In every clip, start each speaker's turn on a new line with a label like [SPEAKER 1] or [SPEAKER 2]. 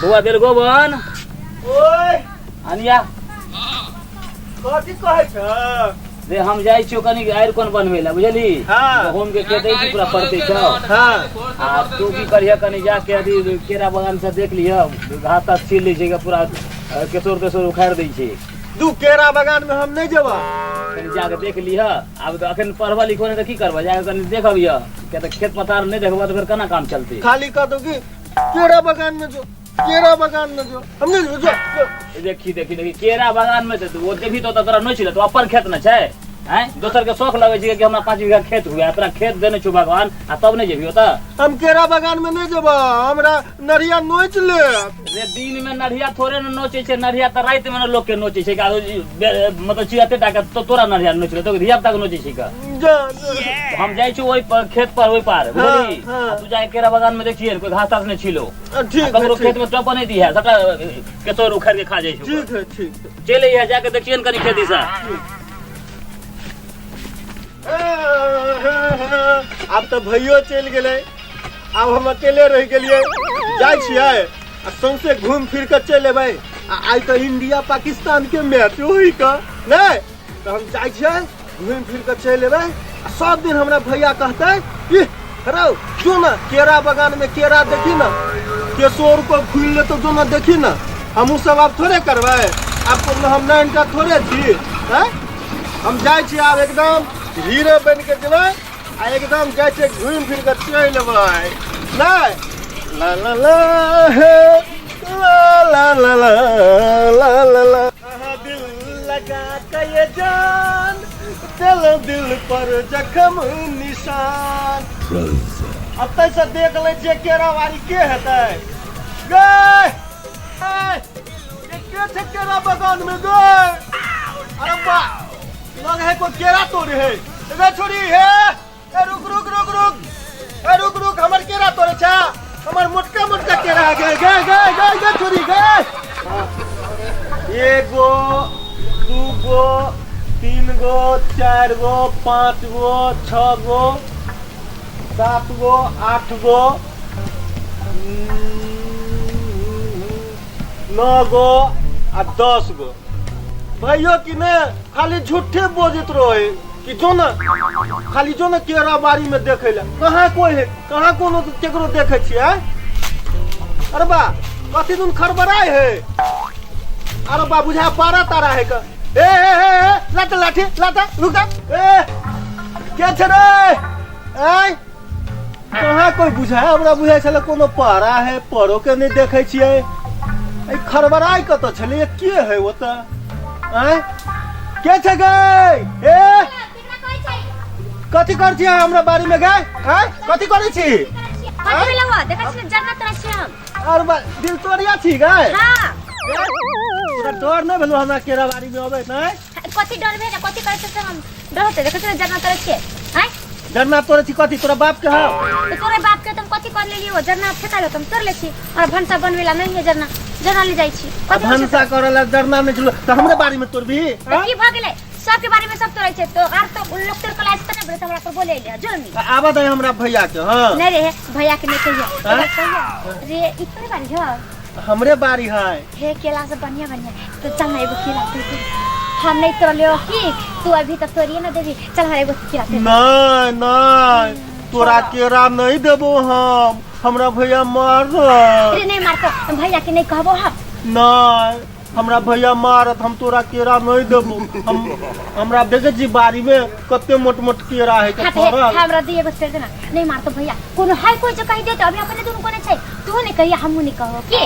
[SPEAKER 1] बौआ देल गोबन।
[SPEAKER 2] ओए।
[SPEAKER 1] अनिया।
[SPEAKER 2] कथी कहै छ?
[SPEAKER 1] रे हम जाइ छियो कनी आरि कोन बनबै लए, बुझली?
[SPEAKER 2] हाँ।
[SPEAKER 1] गहूम के खेत अछि पूरा परते छौ।
[SPEAKER 2] हाँ।
[SPEAKER 1] आ तू की करिह, कनी जाके अथी केरा बगान से देख लिह, घास तास छील लै छै पूरा, केसौर तेसौर उखाड़ि दै छै।
[SPEAKER 2] दू केरा बगान में हम नहीं जेबा।
[SPEAKER 1] कनी जाके देख लिह। आब तऽ अखन पढ़बऽ लिखो नहि तऽ की करबऽ, जाके कनी देख अबिह, किया तऽ खेत पथार नहि देखबऽ तऽ फेर केना काम चलतै?
[SPEAKER 2] खाली कह दो कि केरा बगान में जो, केरा बगान में जो, हम नहीं जो, जो, जो।
[SPEAKER 1] देखी देखी देखी, केरा बगान में तऽ ओ देखी तो तोरा नोचि लेतो, अपन खेत ने छै। आँय, दोसर के शौख लगै छै कि हमरा 5 बीघा खेत हुए, तोरा खेत देने छौ भगवान आ तब नहि जेबही ओतऽ?
[SPEAKER 2] हम केरा बगान में नहीं जेबा, हमरा नरिया नोच ले।
[SPEAKER 1] रे दिन में नरिया थोड़े ने नोचै छै, नरिया तऽ राति में ने लोक के नोचै छै। मतलब चिड़ते टा के तो तोरा नरिया नोच ले, तो धिया पुता के नोचै छै का?
[SPEAKER 2] जा, जा।
[SPEAKER 1] हम जाइ छी ओहि पर, खेत पर ओहि पार, बुझली?
[SPEAKER 2] हाँ।
[SPEAKER 1] आ तू जाके केरा बगान में देखिए, कोई घास तास नहीं छिलो।
[SPEAKER 2] ठीक है,
[SPEAKER 1] ककरो
[SPEAKER 2] ठीक।
[SPEAKER 1] खेत में टप नहीं दी है, सबटा केसौर उखाड़ के खा जाइ छै।
[SPEAKER 2] ठीक है, ठीक है।
[SPEAKER 1] चलि अइहे, जाके देखिए ने कनी खेती से।
[SPEAKER 2] आब तऽ भैयो चलि गेलै, आब हम अकेले रहि गेलियै। जाइ छियै आ सौंसे घूमि फिर कऽ चलि एबै। आ आइ तऽ इंडिया पाकिस्तान के मैच होई कऽ नहि तऽ हम जाइ छियै, घूमि फिर कऽ चलि एबै। आ सब दिन हमरा भैया कहतै कि रौ जो ना केरा बगान में केरा देखी ना, केसौर को खुलि लेतो, जो ना देखी ना। हमहूँ सब आब थोड़े करबै, आब कोनो हम नाइनका थोड़े छी? आँय, हम जाइ छी आब एकदम हीरो बनि के जेबै आ एकदम जाइ छियै, घुमि फिर कऽ चलि एबै। नहि ला ला ला हे ला ला ला ला ला ला ला। अहाँ दिल लगा के ये जान दिल दिल पर जखम निशान। एतऽ से देख लै छियै केरावारी के हेतै। गे ए, के छै केरा बगान में गे? अरे बा, लग है कोई केरा तोड़े है। रे छोरी हे, ए रुक रुक रुक रुक, ए रुक रुक, हमर केरा तोड़े छा, हमर मोटका मोटका केरा है। गे गे गे गे गे छोरी गे। एगो दूगो तीन गो चारि गो पाँच गो छः गो सात गो आठ गो नओ गो आ 10 गो। भैयो कि ने खाली झूठे बजैत रहे कि जो ना, खाली जो ना केरा बाड़ी में देखे ला, कहाँ कोई है, कहाँ कोनो केकरो देखे छियै? आँय? अरे बा, कथी दुन खड़बड़ाय है? अरे बा, बुझा पारा तारा है का? ए ए ए ए, लाता लाठी लाता, रुका। ए के छै रे? आँय, कहाँ कोई बुझाय? हमरा बुझाय छलै कोनो पारा है, परो के नहीं देखे छियै। ए खड़बड़ाय कतऽ छलै? के है ओतऽ? आँय, के छै गे? ए कथी कर छी हमरा बाड़ी में गे? आँय, कथी करै छी?
[SPEAKER 3] कथी भेलौ हँ? देखै छी ने, जरना तोरा छी हम।
[SPEAKER 2] और दिल तोड़िया छी गे?
[SPEAKER 3] हाँ।
[SPEAKER 2] तोरा डर नहि भेलौ हमरा केरा बाड़ी में अबै नहि?
[SPEAKER 3] कथी डर भेल? कथी करै छी से हम डर होतै? देखै छी ने, जरना तोरा छियै। आँय?
[SPEAKER 2] जरना तोड़ै छी कथी तोरा बाप के हौ?
[SPEAKER 3] तऽ तोरे बाप के तुम कथी कर लेलियो? जरना फेका लो, तुम तोड़ ले छी और भनसा बनबे ला नहीं है जरना, जरना ले जाइ छी।
[SPEAKER 2] आ
[SPEAKER 3] कथी होइ छै?
[SPEAKER 2] भनसा करऽ ला जरना नहि छलो तऽ हमरे बाड़ी में तोड़बही?
[SPEAKER 3] तऽ की भऽ गेलै? सबके बारे में सब तोड़ै छै तो आर तो लोग तोड़ के लाइ छै तऽ नहि बोले, हमरा पर बोले ले जोरनी।
[SPEAKER 2] आबऽ दे हमरा भैया के। हाँ।
[SPEAKER 3] नहीं रे, भैया के नहीं कहियो।
[SPEAKER 2] हाँ?
[SPEAKER 3] कहियो रे, ई तोरे बारी हो?
[SPEAKER 2] हमरे बाड़ी है।
[SPEAKER 3] हे केला सब बढ़िया बढ़िया, तो चल ना एगो केला तोड़ दे। हम नहीं तोड़लियो कि तू अभी तक तोड़िए ना देबी, चल हमरा एगो केला तोड़ दे।
[SPEAKER 2] नहीं नहीं, तोरा केरा नहीं देबो हम, हमरा भैया मारत।
[SPEAKER 3] रे नहीं मारतो, भैया के नहीं कहबो हम।
[SPEAKER 2] नहीं, हमरा भैया मारत, हम तोरा केरा नहीं देबो। हम हमरा देखे छी बाड़ी में कते मोट मोट केरा है के
[SPEAKER 3] हाँ तो हे,
[SPEAKER 2] फड़ल।
[SPEAKER 3] हमरा दे एगो तोड़ देना, नहीं मारतो भैया। कोनो है कोई जो कही दे तो अभी अपने दुनू कोने छै, तू नहीं कहिया, हमहूँ नहीं कहो के।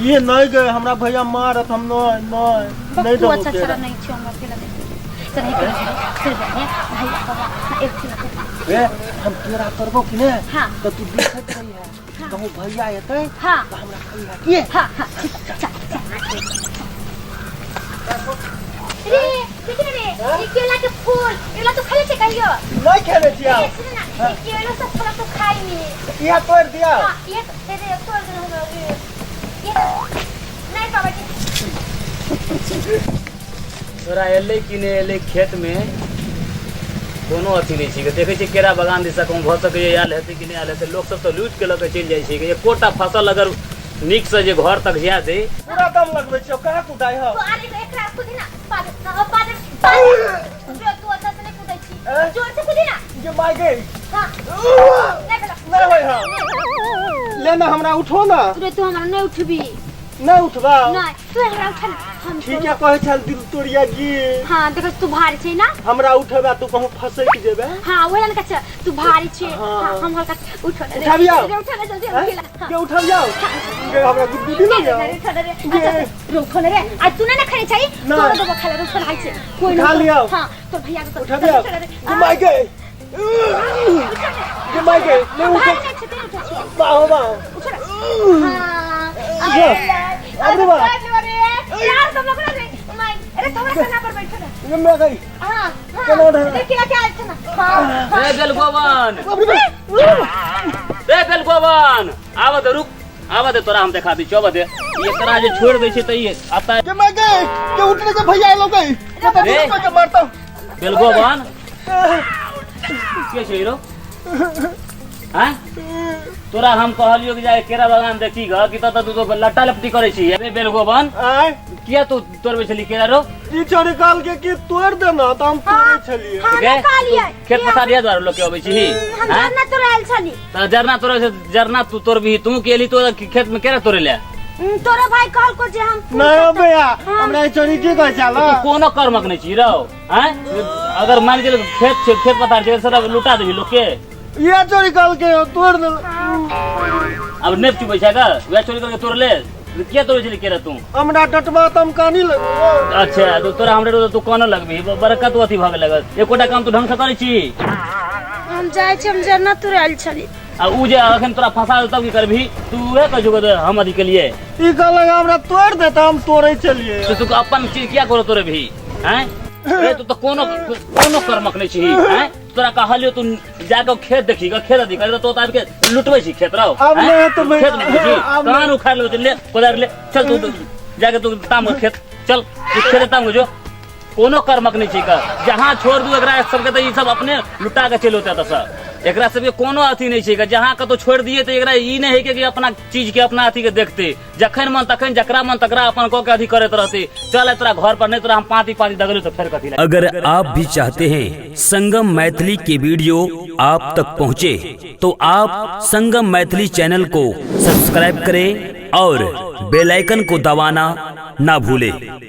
[SPEAKER 2] ये नहीं गए, हमरा भैया मारत, हम नहीं नहीं नहीं
[SPEAKER 3] तू
[SPEAKER 2] देबो
[SPEAKER 3] अच्छा
[SPEAKER 2] केरा।
[SPEAKER 3] अच्छा नहीं छो, हमरा केरा दे। चल हे केरा चल जा हे भैया बाबा, हाँ, एक केरा दे।
[SPEAKER 2] ए हम केरा तोड़बो कि ने?
[SPEAKER 3] हाँ।
[SPEAKER 2] तो तू देखत रही है, कहूँ भैया एतै
[SPEAKER 3] हाँ।
[SPEAKER 2] तो हमरा कहिया के।
[SPEAKER 3] हाँ हाँ ठीक, चल चल। रे देख रे, ई केला के फूल एला तो खाले छै कहियो?
[SPEAKER 2] नहीं खेले छी।
[SPEAKER 3] रे
[SPEAKER 2] आब
[SPEAKER 3] सुन ना, ई केला सब फल तो खाई नी।
[SPEAKER 2] इहा तोड़ दिया।
[SPEAKER 3] हाँ, ये दे दे, तोड़ दे हमरा रे। ये नहीं पाबै छी।
[SPEAKER 1] तोरा एलै कि नहि एलै खेतमे कोनो अथी नहि छै। देखै छियै केरा बगान दिस कहूँ भऽ सकैए आयल हेतै कि नहि आयल हेतै। लोकसभ तऽ लूटि कऽ लऽ कऽ चलि जाइ छै। एकोटा फसल अगर नीक से जे घर तक जा दे।
[SPEAKER 2] पूरा दम लगबै छियौ, कहाँ कुदाइ हौ?
[SPEAKER 3] तो आरे एकरा कुदी ना, पादे पादे पादे। तू अच्छा से नहीं कुदै छी, जोर से कुदी ना।
[SPEAKER 2] जे माय गई।
[SPEAKER 3] हां नहीं भेलो।
[SPEAKER 2] नहीं होय हौ। ले ना हमरा उठो ना।
[SPEAKER 3] रे तू हमरा नहीं उठबी।
[SPEAKER 2] नहीं उठबा?
[SPEAKER 3] नहीं, तू हमरा उठा ना। हम
[SPEAKER 2] ठीक है कहै छल दिल तोड़िया गी।
[SPEAKER 3] हां देखो तू भारी छै ना।
[SPEAKER 2] हमरा उठेबा तू कहूं फसैक जेबे।
[SPEAKER 3] हां ओहे लनका छै, तू भारी छै। हां हम हल्का उठो ना।
[SPEAKER 2] उठाबियौ?
[SPEAKER 3] रे उठो ना जल्दी, हम खेला।
[SPEAKER 2] के उठाबियौ? गे हमरा गुदगुदी लग
[SPEAKER 3] रे उठो ना रे। अच्छा रे उठो ना रे, आज तू ना खाने चाहिए, तोरा देबो खाला। रे उठो ना छै कोई ना।
[SPEAKER 2] उठा लियौ।
[SPEAKER 3] हां तो भैया के
[SPEAKER 2] उठाबियौ? गे माय गे, गे my गे, ले उठो।
[SPEAKER 3] भारी नहीं छै, तू उठो छै।
[SPEAKER 2] बाहो बाहो।
[SPEAKER 3] उठो ना। हां
[SPEAKER 2] अब रे बा।
[SPEAKER 3] यार तुम लोग रे my, अरे थोड़ा सा पर बैठो ना।
[SPEAKER 2] गे my गई।
[SPEAKER 3] हां
[SPEAKER 2] केना उठा?
[SPEAKER 3] देखिए क्या अच्छा ना। हां
[SPEAKER 1] रे बेलगोवन,
[SPEAKER 2] बाप रे बाप।
[SPEAKER 1] रे बेलगोवन, आवा दे, रुक, आवा दे, तोरा हम देखा दी छौ। दे एकरा जे छोड़ दै छै त ई आता।
[SPEAKER 2] गे my गई, के उठने के भैया आइलो गई। के
[SPEAKER 1] रे।
[SPEAKER 2] के मारता।
[SPEAKER 1] बेलगोवन के छै रो? हैं तोरा हम कहलियो कि जाय केरा बागान देखी ग कि त तू तो लट्टा लपटी करै छी। रे बेलगोवन,
[SPEAKER 2] आय
[SPEAKER 1] किया तू तोड़बै छली केरा रो?
[SPEAKER 2] ई छोरी कहल के कि तोड़ दे ना, त हम तोड़ै छलियै।
[SPEAKER 3] हम
[SPEAKER 1] गे,
[SPEAKER 3] कहलियै
[SPEAKER 1] खेत पथार दिया द्वारा लोग के अबै छी।
[SPEAKER 3] हम
[SPEAKER 1] हैं?
[SPEAKER 3] जरना तोड़े आयल छली।
[SPEAKER 1] त जरना तोड़े से जरना तू तोड़बही, तू के एली तो खेत में केरा तोड़े ले?
[SPEAKER 3] तोरा भाई कहल को जे हम
[SPEAKER 2] नहीं भैया, हमरा ई छोरी की कहै छल?
[SPEAKER 1] तू कोनो कर्मक नहीं छी रौ। हैं अगर मान के खेत छै, खेत पथार छै, सब लुटा देबही लोग के।
[SPEAKER 2] ये चोरी कहल के तोड़ दे।
[SPEAKER 1] अब नेप चुबै छै का वएह चोरी करके तोड़ ले? किया तोड़ै छली केरा तू?
[SPEAKER 2] हमरा डटबा त हम कानी लगबो।
[SPEAKER 1] अच्छा तो तोरा हमरे तो तू कानऽ लगबही, बरकत अथी भऽ गेल। एकोटा काम तू ढंग से करै छी?
[SPEAKER 3] हम जाइ छी, हम जरना तोड़े आयल छली।
[SPEAKER 1] आ उ जे अखन तोरा फंसा देतौ की करबही? तू उहे कहै छौ हम अथी केलिए।
[SPEAKER 2] ई कहलक हमरा तोड़ दे त हम तोड़ै छलियै।
[SPEAKER 1] तो तू अपन चीज किया करो तोड़बही? हैं रे तू तो कोनो कोनो कर्मक नहीं छी। हैं तोरा कहलियो तू जाके खेत देखी ग, खेत अथी कर तो आबि के लुटबै छी खेत रौ।
[SPEAKER 2] अब
[SPEAKER 1] हैं?
[SPEAKER 2] नहीं तो भैया,
[SPEAKER 1] खेत लुटबै छी,
[SPEAKER 2] अब
[SPEAKER 1] कान उखाड़ लेबै, ले कोदारि ले, चल तू जाके तू ताम खेत, चल तू खेत ताम जो। कोनो कर्मक नहीं छी का, जहाँ छोड़ दू एकरा सबके त ई सब अपने लुटा के चलि औतै एतऽ। एकरा सबके कोनो अथी नहीं छै, जहाँ कतौ छोड़ दिए त एकरा ई नहीं है कि अपना चीज के अपना अथी के देखते, जखन मन तखन जकरा मन तकरा अपन क के अथी करैत रहते। चल तोरा घर पर नहीं तोरा हम पाती पाती दगलू तो फेर कथी।
[SPEAKER 4] अगर आप भी चाहते हैं संगम मैथिली के वीडियो आप तक पहुंचे तो आप संगम मैथिली चैनल को सब्सक्राइब करें और बेल आइकन को दबाना ना भूलें।